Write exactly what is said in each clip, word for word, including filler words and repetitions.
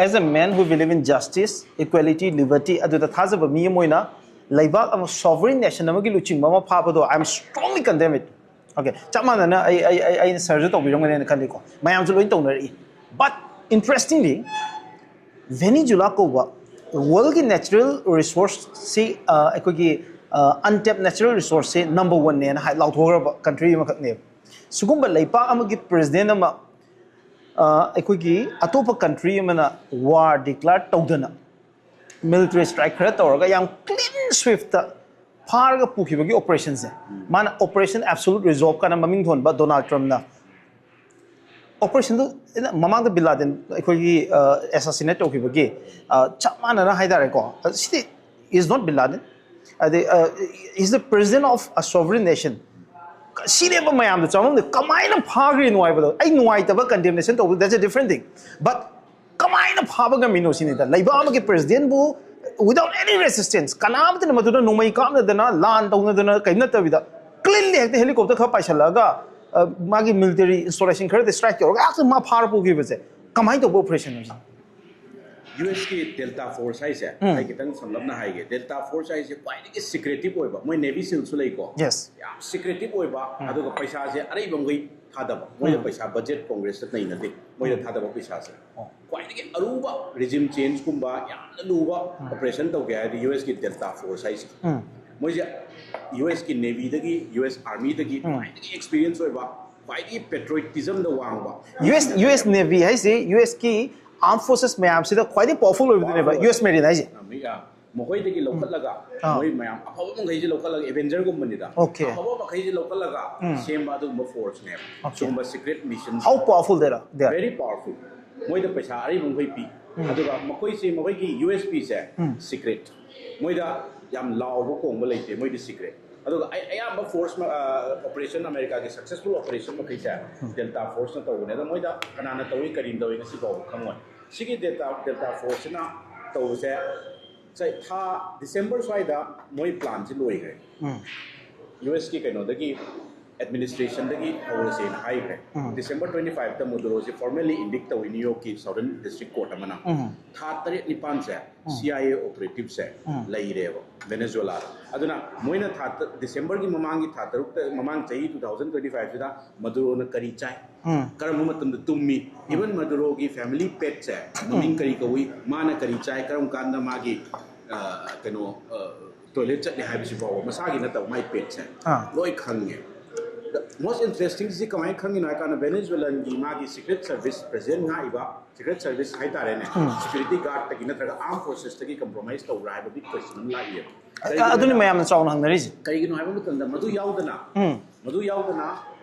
As a man who believe in justice, equality, liberty, ꯑꯗꯨꯗ ꯊꯥꯖꯕ ꯃꯤ ꯑꯃ ꯑꯣꯏꯅ, ꯂꯩꯕꯥꯛ ꯑꯃ, sovereign nation ꯑꯃꯒꯤ ꯂꯨꯆꯤꯡꯕ ꯑꯃ ꯐꯥꯕꯗꯣ, I am strongly condemn it. Okay, ꯆꯞ ꯃꯥꯟꯅꯅ ꯑꯩ ꯑꯩ ꯑꯩ ꯑꯩꯅ ꯁꯔꯁꯨ ꯇꯧꯕꯤꯔꯝꯒꯅꯦꯅ ꯈꯜꯂꯤꯀꯣ, ꯃꯌꯥꯝꯁꯨ ꯂꯣꯏ ꯇꯧꯅꯔꯛꯏ. But interestingly, ꯚꯦꯅꯤꯖꯨꯂꯥ ꯀꯧꯕ worldꯒꯤ natural resourceꯁꯤ, ꯑꯩꯈꯣꯏꯒꯤ untapped natural resourceꯁꯤ number oneꯅꯦꯅ ꯍꯥꯏ ꯂꯥꯎꯊꯣꯛꯈ꯭ꯔꯕ country ꯑꯃꯈꯛꯅꯦꯕ. ꯁꯤꯒꯨꯝꯕ ꯂꯩꯄꯥꯛ ꯑꯃꯒꯤ president ꯑꯃ, ꯑꯩꯈꯣꯏꯒꯤ ꯑꯇꯣꯞꯄ country ꯑꯃꯅ war declare ꯇꯧꯗꯅ military strike ꯈꯔ ꯇꯧꯔꯒ ꯌꯥꯝ clean sweepꯇ ꯐꯥꯔꯒ ꯄꯨꯈꯤꯕꯒꯤ operationꯁꯦ, ꯃꯥꯅ Operation Absolute Resolve ꯀꯥꯏꯅ ꯃꯃꯤꯡ ꯊꯣꯟꯕ Donald Trumpꯅ operationꯗꯨ ꯃꯃꯥꯡꯗ ꯕꯤꯟ ꯂꯥꯗꯦꯟ ꯑꯩꯈꯣꯏꯒꯤ assassinate ꯇꯧꯈꯤꯕꯒꯤ ꯆꯞ ꯃꯥꯟꯅꯅ ꯍꯥꯏꯇꯥꯔꯦꯀꯣ, ꯁꯤꯗꯤ is not ꯕꯤꯟ ꯂꯥꯗꯦꯟ, ꯑꯗꯩ is the president of a sovereign nation. ꯁꯤꯅꯦꯕ ꯃꯌꯥꯝꯗ ꯆꯃꯝꯅꯩ, ꯀꯃꯥꯏꯅ ꯐꯥꯈ꯭ꯔꯤꯅꯣ ꯍꯥꯏꯕꯗꯣ꯫ ꯑꯩ ꯅꯨꯡꯉꯥꯏꯇꯕ condemnation ꯇꯧꯕ, that's a different thing, but ꯀꯃꯥꯏꯅ ꯐꯥꯕ ꯉꯝꯃꯤꯅꯣ ꯁꯤꯅꯤꯗ꯫ ꯂꯩꯕꯥꯛ ꯑꯃꯒꯤ presidentꯕꯨ without any resistance, ꯀꯅꯥꯝꯇꯅ ꯃꯗꯨꯗ ꯅꯣꯡꯃꯩ ꯀꯥꯞꯅꯗꯅ, ꯂꯥꯟ ꯇꯧꯅꯗꯅ, ꯀꯔꯤꯝ ꯅꯠꯇꯕꯤꯗ cleanly ꯍꯦꯛꯇ helicopter ꯈꯔ ꯄꯥꯏꯁꯜꯂꯛꯑꯒ ꯃꯥꯒꯤ military installation ꯈꯔꯗ strike ꯇꯧꯔꯒ ꯍꯦꯛꯇ ꯃꯥ ꯐꯥꯔ ꯄꯨꯈꯤꯕꯁꯦ ꯀꯃꯥꯏꯅ ꯇꯧꯕ operationꯅꯣ ꯁꯤꯅꯤ? ꯌꯨ ꯑꯦꯁꯀꯤ ꯗꯦꯜꯇꯥ ꯐꯣꯔꯁ ꯍꯥꯏꯁꯦ ꯑꯩ ꯈꯤꯇꯪ ꯁꯝꯂꯞꯅ ꯍꯥꯏꯒꯦ꯫ ꯗꯦꯜꯇꯥ ꯐꯣꯔꯁ ꯍꯥꯏꯁꯦ ꯈ꯭ꯋꯥꯏꯗꯒꯤ secretive ꯑꯣꯏꯕ, ꯃꯣꯏ Navy SEALꯁꯨ ꯂꯩꯀꯣ, Yes. ꯌꯥꯝ secretive ꯑꯣꯏꯕ, ꯑꯗꯨꯒ ꯄꯩꯁꯥꯁꯦ ꯑꯔꯩꯕ ꯃꯈꯩ ꯊꯥꯗꯕ꯫ ꯃꯣꯏꯗ ꯄꯩꯁꯥ budget Congressꯇ ꯅꯩꯅꯗꯦ, ꯃꯣꯏꯗ ꯊꯥꯗꯕ ꯄꯩꯁꯥꯁꯦ꯫ ꯈ꯭ꯋꯥꯏꯗꯒꯤ ꯑꯔꯨꯕ regime changeꯀꯨꯝꯕ ꯌꯥꯝꯅ ꯂꯨꯕ operation ꯇꯧꯒꯦ ꯍꯥꯏꯔꯗꯤ ꯌꯨ ꯑꯦꯁꯀꯤ ꯗꯦꯜꯇꯥ ꯐꯣꯔꯁ ꯍꯥꯏꯁꯦ, ꯃꯣꯏꯁꯦ ꯌꯨ ꯑꯦꯁꯀꯤ Navyꯗꯒꯤ, ꯌꯨ ꯑꯦꯁ Armyꯗꯒꯤ ꯈ꯭ꯋꯥꯏꯗꯒꯤ experience ꯑꯣꯏꯕ, ꯈ꯭ꯋꯥꯏꯗꯒꯤ patriotismꯗ ꯋꯥꯡꯕ U S U S Navy ꯍꯥꯏꯁꯦ ꯌꯨ ꯑꯦꯁꯀꯤ armed forces ꯃꯌꯥꯝꯁꯤꯗ ꯈ꯭ꯋꯥꯏꯗꯒꯤ powerful ꯑꯣꯏꯕꯗꯨꯅꯦꯕ, ꯌꯨ ꯑꯦꯁ Marine ꯍꯥꯏꯁꯦ꯫ ꯃꯈꯣꯏꯗꯒꯤ ꯂꯧꯈꯠꯂꯒ, ꯑꯥ꯫ ꯃꯣꯏ ꯃꯌꯥꯝ ꯑꯐꯕ ꯃꯈꯩꯁꯦ ꯂꯧꯈꯠꯂꯒ, Avengerꯒꯨꯝꯕꯅꯤꯗ, Okay. ꯑꯐꯕ ꯃꯈꯩꯁꯦ ꯂꯧꯈꯠꯂꯒ ꯁꯦꯝꯕ ꯑꯗꯨꯒꯨꯝꯕ forceꯅꯦꯕ꯫ Okay. ꯁꯤꯒꯨꯝꯕ secret mission, How powerful they are, they are. Very powerful. ꯃꯣꯏꯗ ꯄꯩꯁꯥ ꯑꯔꯩꯕ ꯃꯈꯩ ꯄꯤ, ꯑꯗꯨꯒ ꯃꯈꯣꯏꯁꯦ, ꯃꯈꯣꯏꯒꯤ ꯌꯨ ꯑꯦꯁ ꯄꯤꯁꯦ secret꯫ ꯃꯣꯏꯗ ꯌꯥꯝ ꯂꯥꯎꯕ ꯀꯣꯡꯕ ꯂꯩꯇꯦ, ꯃꯣꯏꯗꯤ secret꯫ ꯑꯗꯨꯒ ꯑꯩ ꯑꯌꯥꯝꯕ force, operation, ꯑꯃꯦꯔꯤꯀꯥꯒꯤ successful operation ꯃꯈꯩꯁꯦ ꯗꯦꯜꯇꯥ ꯐꯣꯔꯁꯅ ꯇꯧꯕꯅꯦ꯫ ꯑꯗꯣ ꯃꯣꯏꯗ ꯀꯅꯥꯅ ꯇꯧꯏ, ꯀꯔꯤꯅ ꯇꯧꯏ, ꯉꯁꯤ ꯐꯥꯎꯕ ꯈꯪꯉꯣꯏ꯫ ꯁꯤꯒꯤ ꯗꯦꯜꯇꯥ ꯗꯦꯜꯇꯥ ꯐꯣꯔꯁꯁꯤꯅ ꯇꯧꯕꯁꯦ, ꯆꯍꯤ, ꯊꯥ December ꯁ꯭ꯋꯥꯏꯗ ꯃꯣꯏ planꯁꯤ ꯂꯣꯏꯈ꯭ꯔꯦ꯫ ꯌꯨ ꯑꯦꯁꯀꯤ ꯀꯩꯅꯣꯗꯒꯤ ꯑꯦꯗꯃꯤꯅꯤꯁꯇ꯭ꯔꯦꯁꯟꯗꯒꯤ ꯍꯧꯔꯁꯦꯅ ꯍꯥꯏꯈ꯭ꯔꯦ꯫ ꯎꯝ. ꯗꯤꯁꯦꯝꯕꯔ ꯇ꯭ꯋꯦꯟꯇꯤ ꯐꯥꯏꯚꯇ ꯃꯗꯨꯔꯣꯁꯦ ꯐꯣꯔꯃꯦꯜꯂꯤ ꯏꯟꯗꯤꯛ ꯇꯧꯋꯤ ꯅ꯭ꯌꯨ ꯌꯣꯔꯛꯀꯤ ꯁꯥꯎꯗꯔꯟ ꯗꯤꯁꯇ꯭ꯔꯤꯛ ꯀꯣꯔꯠ ꯑꯃꯅ꯫ ꯎꯝ. ꯊꯥ ꯇꯔꯦꯠ ꯅꯤꯄꯥꯟꯁꯦ ꯎꯝ. ꯁꯤ ꯑꯥꯏ ꯑꯦ ꯑꯣꯄꯔꯦꯇꯤꯞꯁꯦ ꯎꯝ. ꯂꯩꯔꯦꯕ ꯚꯦꯅꯦꯖꯨꯋꯦꯂꯥꯗ꯫ ꯑꯗꯨꯅ ꯃꯣꯏꯅ ꯊꯥ ꯇ- ꯗꯤꯁꯦꯝꯕꯔꯒꯤ ꯃꯃꯥꯡꯒꯤ ꯊꯥ ꯇꯔꯨꯛꯇ, ꯃꯃꯥꯡ ꯆꯍꯤ ꯇꯨ ꯊꯥꯎꯖꯟ ꯇ꯭ꯋꯦꯟꯇꯤ ꯐꯥꯏꯚꯁꯤꯗ ꯃꯗꯨꯔꯣꯅ ꯀꯔꯤ ꯆꯥꯏ, ꯎꯝ. ꯀꯔꯝꯕ ꯃꯇꯝꯗ ꯇꯨꯝꯃꯤ, ꯏꯚꯟ ꯃꯗꯨꯔꯣꯒꯤ ꯐꯦꯃꯤꯂꯤ ꯄꯦꯠꯁꯦ ꯃꯃꯤꯡ ꯀꯔꯤ ꯀꯧꯏ, ꯃꯥꯅ ꯀꯔꯤ ꯆꯥꯏ, ꯀꯔꯝ ꯀꯥꯟꯗ ꯃꯥꯒꯤ ꯑ, ꯀꯩꯅꯣ ꯇꯣꯏꯂꯦꯠ ꯆꯠꯂꯤ ꯍꯥꯏꯕꯁꯤ ꯐꯥꯎꯕ ꯃꯁꯥꯒꯤ ꯅꯠꯇꯕ ꯃꯥꯏ ꯄꯦꯠꯁꯦ ꯑꯥ. ꯂꯣꯏ ꯈꯪꯉꯦ꯫ ꯃꯣꯁ ꯏꯟꯇꯔꯦꯁꯇꯤꯡꯁꯤ ꯀꯃꯥꯏꯅ ꯈꯪꯉꯤꯅꯣ ꯍꯥꯏ ꯀꯥꯟꯗ ꯚꯦꯅꯦꯖꯨꯋꯦꯂꯟꯒꯤ ꯃꯥꯒꯤ ꯁꯤꯀ꯭ꯔꯦꯠ ꯁꯔꯚꯤꯁ ꯄ꯭ꯔꯦꯁꯤꯗꯦꯟ ꯉꯥꯛꯏꯕ ꯁꯤꯀ꯭ꯔꯦꯠ ꯁꯔꯚꯤꯁ ꯍꯥꯏꯇꯥꯔꯦꯅꯦ, ꯎꯝ. ꯁꯦꯀ꯭ꯌꯨꯔꯤꯇꯤ ꯒꯥꯔꯗꯇꯒꯤ ꯅꯠꯇ꯭ꯔꯒ ꯑꯥꯔꯝ ꯐꯣꯔꯁꯦꯁꯇꯒꯤ ꯀꯝꯄ꯭ꯔꯣꯃꯥꯏꯁ ꯇꯧꯕ꯭ꯔꯥ ꯍꯥꯏꯕ ꯕꯤꯛ ꯀ꯭ꯋꯦꯁꯟ ꯑꯃ ꯂꯥꯛꯏꯌꯦꯕ꯫ ꯑ- ꯑꯗꯨꯅꯤ ꯃꯌꯥꯝꯅ ꯆꯥꯎꯅ ꯍꯪꯅꯔꯤꯁꯦ꯫ ꯀꯩꯒꯤꯅꯣ ꯍꯥꯏꯕ ꯃꯇꯝꯗ ꯃꯗꯨ ꯌꯥꯎꯗꯅ ꯎꯝ. ꯃꯗꯨ ꯌꯥꯎꯗꯅ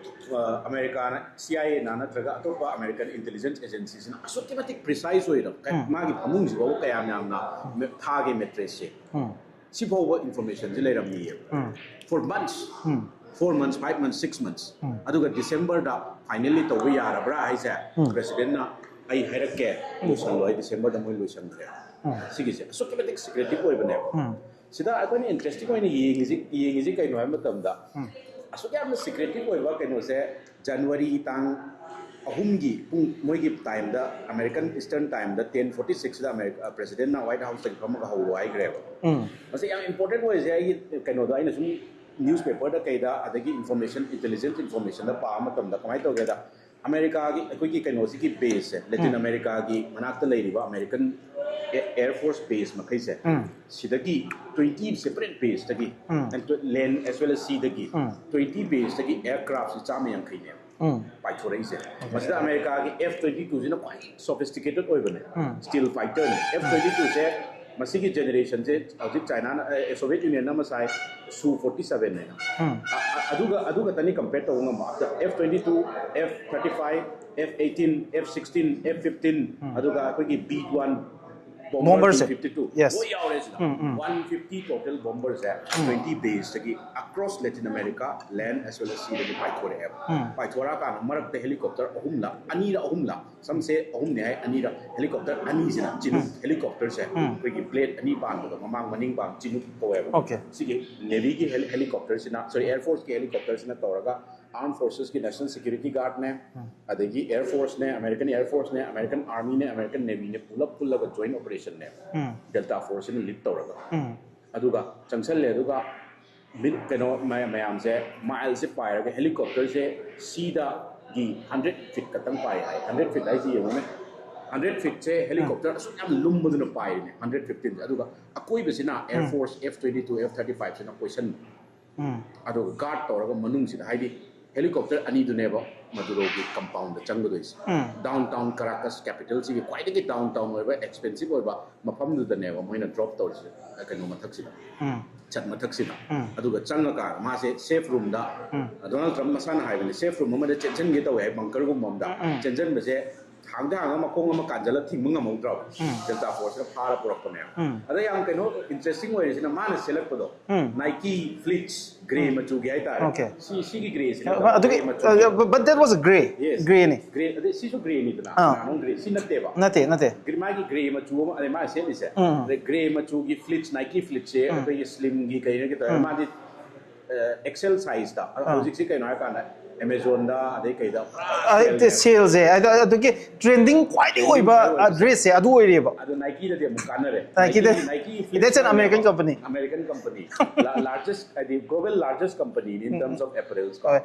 ꯑ, ꯑꯃꯦꯔꯤꯀꯥꯅ ꯁꯤ ꯑꯥꯏ ꯑꯦꯅ ꯅꯠꯇ꯭ꯔꯒ ꯑꯇꯣꯞꯄ ꯑꯃꯦꯔꯤꯀꯟ ꯏꯟꯇꯦꯂꯤꯖꯦꯟꯁ ꯑꯦꯖꯦꯟꯁꯤꯁꯤꯅ ꯑꯁꯨꯛꯀꯤ ꯃꯇꯤꯛ ꯄ꯭ꯔꯤꯁꯥꯏꯁ ꯑꯣꯏꯔꯕ ꯀ- ꯎꯝ. ꯃꯥꯒꯤ ꯐꯃꯨꯡꯁꯤ ꯐꯥꯎꯕ ꯀꯌꯥꯝ ꯌꯥꯝꯅ ꯃꯦ- ꯊꯥꯒꯦ ꯃꯦꯇ꯭ꯔꯦꯁꯁꯦ ꯎꯝ. ꯁꯤ ꯐꯥꯎꯕ ꯏꯟꯐꯣꯔꯃꯦꯁꯟꯁꯤ ꯂꯩꯔꯝꯃꯤꯌꯦꯕ꯫ ꯎꯝ. ꯐꯣꯔ ꯃꯟꯁ ꯎꯝ. Four months five months six months ꯎꯝ. ꯑꯗꯨꯒ ꯗꯤꯁꯦꯝꯕꯔꯗ ꯐꯥꯏꯅꯦꯜꯂꯤ ꯇꯧꯕ ꯌꯥꯔꯕ꯭ꯔꯥ ꯍꯥꯏꯁꯦ ꯎꯝ. ꯄ꯭ꯔꯦꯁꯤꯗꯦꯟꯠꯅ ꯑꯩ ꯍꯥꯏꯔꯛꯀꯦ ꯂꯣꯏꯁꯜꯂꯣ ꯍꯥꯏ ꯗꯤꯁꯦꯝꯕꯔꯗ ꯃꯣꯏ ꯂꯣꯏꯁꯟꯈ꯭ꯔꯦ꯫ ꯎꯝ. ꯁꯤꯒꯤꯁꯦ ꯑꯁꯨꯛꯀꯤ ꯃꯇꯤꯛ ꯁꯤꯀ꯭ꯔꯦꯇꯤꯞ ꯑꯣꯏꯕꯅꯦꯕ꯫ ꯎꯝ. ꯁꯤꯗ ꯑꯩꯈꯣꯏꯅ ꯏꯟꯇꯔꯦꯁꯇꯤꯡ ꯑꯣꯏꯅ ꯌꯦꯡꯉꯤꯁꯤ ꯌꯦꯡꯉꯤꯁꯤ ꯀꯩꯅꯣ ꯍꯥꯏꯕ ꯃꯇꯝꯗ ꯎꯝ. ꯑꯁꯨꯛ ꯌꯥꯝꯅ ꯁꯤꯀ꯭ꯔꯦꯇꯤꯞ ꯑꯣꯏꯕ ꯀꯩꯅꯣꯁꯦ ꯖꯅꯋꯥꯔꯤ ꯇꯥꯡ ꯑꯍꯨꯝꯒꯤ ꯄꯨꯡ ꯃꯣꯏꯒꯤ ꯇꯥꯏꯝꯗ ꯑꯃꯦꯔꯤꯀꯟ ꯏꯁꯇꯔꯟ ꯇꯥꯏꯝꯗ ꯇꯦꯟ ꯐꯣꯔꯇꯤ ꯁꯤꯛꯁꯇ ꯑꯃꯦꯔꯤꯀꯥ ꯄ꯭ꯔꯦꯁꯤꯗꯦꯟꯠꯅ ꯋꯥꯏꯠ ꯍꯥꯎꯁꯇꯒꯤ ꯐꯝꯃꯒ ꯍꯧꯔꯣ ꯍꯥꯏꯈ꯭ꯔꯦꯕ꯫ ꯎꯝ. ꯃꯁꯤ ꯌꯥꯝ ꯏꯝꯄꯣꯔꯇꯦꯟ ꯑꯣꯏꯔꯤꯁꯦ ꯑꯩꯒꯤ ꯀꯩꯅꯣꯗ ꯑꯩꯅ ꯁꯨꯝ ꯅ꯭ꯌꯨꯁ ꯄꯦꯄꯔꯗ ꯀꯩꯗ ꯑꯗꯒꯤ ꯏꯟꯐꯣꯔꯃꯦꯁꯟ ꯏꯟꯇꯦꯂꯤꯖꯦꯟꯁ ꯏꯟꯐꯣꯔꯃꯦꯁꯟꯗ ꯄꯥꯕ ꯃꯇꯝꯗ ꯀꯃꯥꯏꯅ ꯇꯧꯒꯦꯗ ꯑꯃꯦꯔꯤꯀꯥꯒꯤ ꯑꯩꯈꯣꯏꯒꯤ ꯀꯩꯅꯣꯁꯤꯒꯤ ꯕꯦꯁꯁꯦ ꯂꯦꯇꯤꯟ ꯎꯝ. ꯑꯃꯦꯔꯤꯀꯥꯒꯤ ꯃꯅꯥꯛꯇ ꯂꯩꯔꯤꯕ ꯑꯃꯦꯔꯤꯀꯟ ꯑꯦꯌꯔ ꯐꯣꯔꯁ ꯕꯦꯁ ꯃꯈꯩꯁꯦ ꯎꯝ. ꯁꯤꯗꯒꯤ ꯇ꯭ꯋꯦꯟꯇꯤ ꯁꯦꯄꯔꯦꯠ ꯕꯦꯁꯇꯒꯤ ꯎꯝ. ꯂꯦꯟ ꯑꯦꯁ ꯋꯦꯜ ꯑꯦꯁ ꯁꯤꯗꯒꯤ ꯎꯝ. ꯇ꯭ꯋꯦꯟꯇꯤ ꯕꯦꯁꯇꯒꯤ ꯑꯦꯌꯔꯀ꯭ꯔꯥꯐꯁꯤ ꯆꯥꯝꯃ ꯌꯥꯡꯈꯩꯅꯦꯕ ꯎꯝ. ꯄꯥꯏꯊꯣꯔꯛꯏꯁꯦ꯫ ꯃꯁꯤꯗ ꯑꯃꯦꯔꯤꯀꯥꯒꯤ ꯑꯦꯐ ꯇ꯭ꯋꯦꯟꯇꯤ ꯇꯨꯁꯤꯅ ꯈ꯭ꯋꯥꯏ ꯁꯣꯐꯤꯁꯇꯤꯀꯦꯇꯦꯠ ꯑꯣꯏꯕꯅꯦ꯫ ꯎꯝ. ꯁ꯭ꯇꯤꯜ ꯐꯥꯏꯇꯔꯅꯦ꯫ ꯑꯦꯐ ꯇ꯭ꯋꯦꯟꯇꯤ ꯇꯨꯁꯦ ꯃꯁꯤꯒꯤ ꯖꯦꯅꯦꯔꯦꯁꯟꯁꯦ ꯍꯧꯖꯤꯛ ꯆꯥꯏꯅꯥꯅ ꯁꯣꯚꯤꯌꯦꯠ ꯌꯨꯅꯤꯌꯟ ꯑꯃ ꯁꯥꯏ ꯁꯨ ꯐꯣꯔꯇꯤ ꯁꯚꯦꯟ ꯍꯥꯏꯅ꯫ ꯎꯝ. ꯑ- ꯑ- ꯑꯗꯨꯒ ꯑꯗꯨ ꯈꯛꯇꯅꯤ ꯀꯝꯄꯦꯌꯔ ꯇꯧꯕ ꯉꯝꯕ꯫ F twenty two, F thirty five, F eighteen, F sixteen, F fifteen, ꯎꯝ. ꯑꯗꯨꯒ ꯑꯩꯈꯣꯏꯒꯤ ꯕꯤ ꯋꯥꯟ Bomber ꯁꯦ꯫ Two fifty two Yes. ꯂꯣꯏ ꯌꯥꯎꯔꯦ ꯁꯤꯗ꯫ ꯋꯥꯟ ꯐꯤꯐꯇꯤ total bomber ꯁꯦ twenty base ꯇꯒꯤ across Latin America, land as well as sea ꯗꯒꯤ ꯄꯥꯏꯊꯣꯔꯛꯑꯦꯕ꯫ ꯄꯥꯏꯊꯣꯔꯛꯑꯀꯥꯟꯗ ꯃꯔꯛꯇ helicopter ꯑꯍꯨꯝꯂ ꯑꯅꯤꯔ ꯑꯍꯨꯝꯂ, ꯁꯝꯁꯦ ꯑꯍꯨꯝꯅꯦ ꯍꯥꯏ, ꯑꯅꯤꯔ, helicopter ꯑꯅꯤꯁꯤꯅ Chinook helicopter ꯁꯦ ꯑꯩꯈꯣꯏꯒꯤ blade ꯑꯅꯤ ꯄꯥꯟꯕꯗꯣ, ꯃꯃꯥꯡ ꯃꯅꯤꯡ ꯄꯥꯟ Chinook ꯀꯧꯋꯦꯕ꯫ Okay. ꯁꯤꯒꯤ Navy ꯒꯤ heli- helicopter ꯁꯤꯅ, sorry, Air Force ꯀꯤ helicopter ꯁꯤꯅ ꯇꯧꯔꯒ Armed Forces ꯀꯤ National Security Guard ꯅꯦ, ꯑꯗꯒꯤ Air Force ꯅꯦ, American Air Force ꯅꯦ, American Army ꯅꯦ, American Navy ꯅꯦ, ꯄꯨꯂꯞ ꯄꯨꯜꯂꯒ joint operation ꯅꯦ꯫ Delta Force ꯁꯤꯅ lead ꯇꯧꯔꯒ꯫ ꯑꯗꯨꯒ ꯆꯪꯁꯜꯂꯦ, ꯑꯗꯨꯒ ꯃꯤ- ꯀꯩꯅꯣ ꯃꯌꯥꯝ- ꯃꯌꯥꯝꯁꯦ, mile ꯁꯦ ꯄꯥꯏꯔꯒ helicopter ꯁꯦ sea ꯗꯒꯤ hundred feet ꯈꯛꯇꯪ ꯄꯥꯏ ꯍꯥꯏ꯫ Hundred feet ꯍꯥꯏꯁꯤ ꯌꯦꯡꯉꯨꯅꯦ, hundred feet ꯁꯦ helicopter ꯑꯁꯨꯛ ꯌꯥꯝ ꯂꯨꯝꯕꯗꯨꯅ ꯄꯥꯏꯔꯤꯅꯦ, hundred fifteen ꯁꯦ꯫ ꯑꯗꯨꯒ ꯑꯀꯣꯏꯕꯁꯤꯅ Air Force F twenty two, F thirty five ꯁꯤꯅ ꯀꯣꯏꯁꯟꯕ꯫ ꯑꯗꯨꯒ guard ꯇꯧꯔꯒ ꯃꯅꯨꯡꯁꯤꯗ, ꯍꯥꯏꯗꯤ helicopter ꯑꯅꯤꯗꯨꯅꯦꯕ Maduro ꯒꯤ compound ꯗ ꯆꯪꯒꯗꯣꯏꯁꯦ꯫ Downtown Caracas, capital ꯁꯤꯒꯤ ꯈ꯭ꯋꯥꯏꯗꯒꯤ downtown ꯑꯣꯏꯕ, expensive ꯑꯣꯏꯕ ꯃꯐꯝꯗꯨꯗꯅꯦꯕ ꯃꯣꯏꯅ drop ꯇꯧꯔꯤꯁꯦ, ꯀꯩꯅꯣ ꯃꯊꯛꯁꯤꯗ, ꯆꯠ ꯃꯊꯛꯁꯤꯗ꯫ ꯑꯗꯨꯒ ꯆꯪꯉꯀꯥꯟꯗ ꯃꯥꯁꯦ safe room ꯗ, Donald Trump ꯃꯁꯥꯅ ꯍꯥꯏꯕꯅꯦ, safe room ꯑꯃꯗ ꯆꯦꯟꯁꯤꯟꯒꯦ ꯇꯧꯋꯦ ꯍꯥꯏ, bunker ꯒꯨꯝꯕ ꯑꯃꯗ꯫ ꯆꯦꯟꯁꯤꯟꯕꯁꯦ ꯊꯥꯡꯗ ꯍꯥꯡꯉ ꯃꯈꯣꯡ ꯑꯃ ꯀꯥꯟꯖꯜꯂ ꯊꯤꯡꯕ ꯉꯝꯍꯧꯗ꯭ꯔꯕ꯫ Delta Force ꯅ ꯐꯥꯔ ꯄꯨꯔꯛꯄꯅꯦꯕ꯫ ꯑꯗ ꯌꯥꯝ ꯀꯩꯅꯣ interesting ꯑꯣꯏꯔꯤꯁꯤꯅ, ꯃꯥꯅ ꯁꯦꯠꯂꯛꯄꯗꯣ, Nike Fleets, grey ꯃꯆꯨꯒꯤ ꯍꯥꯏꯇꯥꯔꯦ꯫ Okay. ꯁꯤ- ꯁꯤꯒꯤ grey ꯁꯤꯅ ꯑꯗꯨꯒꯤ grey ꯃꯆꯨꯒꯤ꯫ But that was a grey. Yes. Grey ꯅꯤ. Grey, ꯑꯗꯩ ꯁꯤꯁꯨ grey ꯅꯤꯗꯅ, ꯑꯥ. ꯅꯍꯥꯟ grey ꯁꯤ ꯅꯠꯇꯦꯕ꯫ ꯅꯠꯇꯦ, ꯅꯠꯇꯦ. Grey- ꯃꯥꯒꯤ grey ꯃꯆꯨ ꯑꯃ, ꯑꯗꯩ ꯃꯥꯅ ꯁꯦꯠꯂꯤꯁꯦ꯫ ꯎꯝ. ꯑꯗꯩ grey ꯃꯆꯨꯒꯤ Fleets, Nike Fleets ꯁꯦ ꯑꯩꯈꯣꯏꯒꯤ slim ꯒꯤ ꯀꯩꯅꯣꯒꯤ ꯇꯧꯔꯒ, ꯃꯥꯗꯤ ꯑꯦꯛꯁꯦꯜ ꯁꯥꯏꯖꯇ꯫ ꯑꯗꯣ ꯑꯥ. ꯍꯧꯖꯤꯛꯁꯤ ꯀꯩꯅꯣ ꯍꯥꯏꯔꯀꯥꯟꯗ Amazon ꯗ, ꯑꯗꯩ ꯀꯩꯗ ꯑꯗꯩ sale ꯁꯦ, ꯑꯗꯣ ꯑꯗꯨꯒꯤ trending ꯈ꯭ꯋꯥꯏꯗꯒꯤ ꯑꯣꯏꯕ dress ꯁꯦ ꯑꯗꯨ ꯑꯣꯏꯔꯦꯕ. ꯑꯗꯣ Nike ꯗꯗꯤ ꯑꯃꯨꯛ ꯀꯥꯟꯅꯔꯦ꯫ Nike the- Nike that's an American company. American company. Largest, ꯍꯥꯏꯗꯤ global largest company in terms of apparels ꯀꯣ꯫ ꯍꯣꯏ.